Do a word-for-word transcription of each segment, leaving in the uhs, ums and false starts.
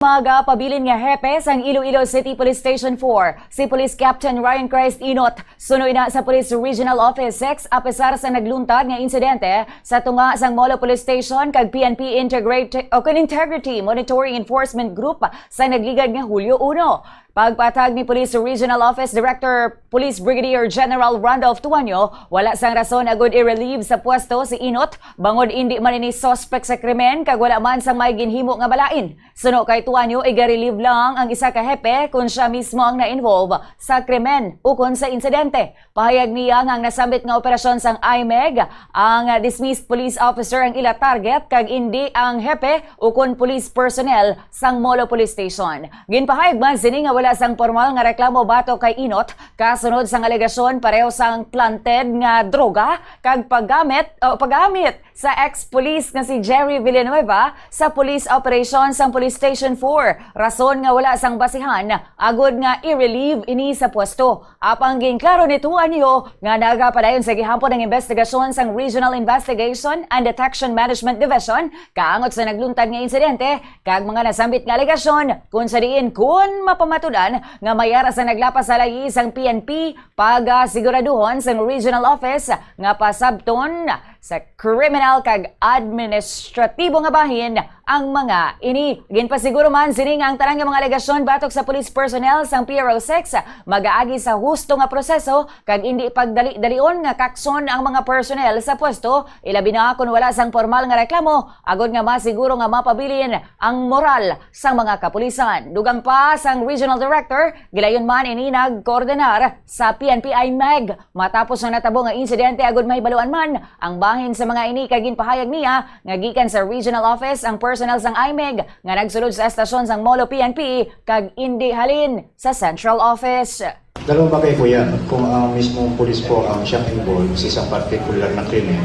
Magapabilin nga hepe sang Iloilo City Police Station four, si Police Captain Ryan Christ Inot, suno ina sa Police Regional Office six, apesar sa nagluntad nga insidente sa tunga sang Molo Police Station kag P N P Integrate o kon Integrity Monitoring Enforcement Group sa nagligad nga Hulyo uno. Pagpatag ni Police Regional Office Director Police Brigadier General Randolph Tuanyo, wala sang rason agud i-relieve sa pwesto si Inot bangod indi man ini suspek sa krimen kag wala man sang may ginhimo nga balain. Suno kay Tuanyo, iga-relieve lang ang isa ka hepe kon sia mismo ang na-involve sa krimen ukon sa insidente. Pahayag niya nga ang nasambit nga operasyon sang I M E G, ang dismissed police officer ang ila target kag indi ang hepe ukon police personnel sang Molo Police Station. Ginpahayag man sini nga wala sang pormal nga reklamo batok kay Inot kasunod sang alegasyon pareho sang planted nga droga kag paggamit o paggamit sa ex-police nga si Jerry Villanueva sa police operation sang Police Station four, rason nga wala sang basihan agud nga i-relieve ini sa pwesto. Apang ginklaro ni Tuanyo nga nagapadayon sa gihapon ang investigasyon sang Regional Investigation and Detection Management Division kaangot sa nagluntad nga insidente kag mga nasambit nga alegasyon, kun sa diin kun mapamatud-an nga may ara sa naglapas sa layi sang P N P, pagasiguraduhon sang Regional Office nga pasabton sa kriminal kag administratibo nga bahin ang mga ini. Ginpasiguro man sini nga ang tanan nga mga alegasyon batok sa police personnel sang P R O six magaagi sa husto nga proseso kag indi pagdali-dalion nga kakson ang mga personnel sa pwesto, ilabi na kon wala sang pormal nga reklamo, agod nga masiguro nga mapabilin ang moral sang mga kapulisan. Dugang pa sang Regional Director, gilayon man ini nagkoordinar sa P N P I M E G matapos ang natabo nga insidente, agud mahibaluan man ang bahin sa mga ini, kag ginpahayag niya nga gikan sa Regional Office ang personnel sang I M E G nga nagsulod sa estasyon sang Molo P N P kag indi halin sa Central Office. Dalawang bagay po yan. Kung ang mismong pulis po ang siyang involved sa isang particular na krimen,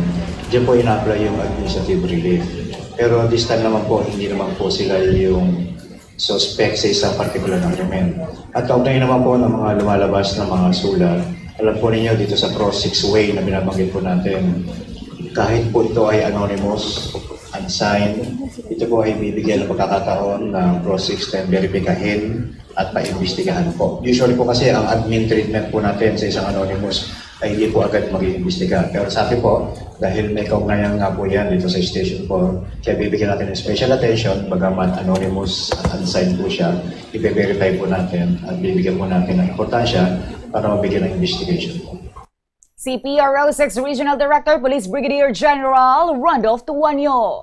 diyan po ina-apply yung administrative relief. Pero this time naman po, hindi naman po sila yung suspect sa isang particular na krimen. At kaugnay naman po ng mga lumalabas na mga sulat, alam po ninyo dito sa Pro six Way na binabanggit po natin, kahit po ito ay anonymous, unsigned, ito po ay bibigyan ng pagkakataon ng Pro six na verifikahin at paimbestigahan po. Usually po kasi ang admin treatment po natin sa isang anonymous ay hindi po agad mag-iimbestiga. Pero sa akin po, dahil may kaugnayan nga po yan dito sa Station four, kaya bibigyan natin ng special attention, bagamat anonymous at unsigned po siya, ibe-verify po natin at bibigyan po natin ng importansya para mabigyan ng investigation po. Si P R O six Regional Director Police Brigadier General Randolph Tuanyo.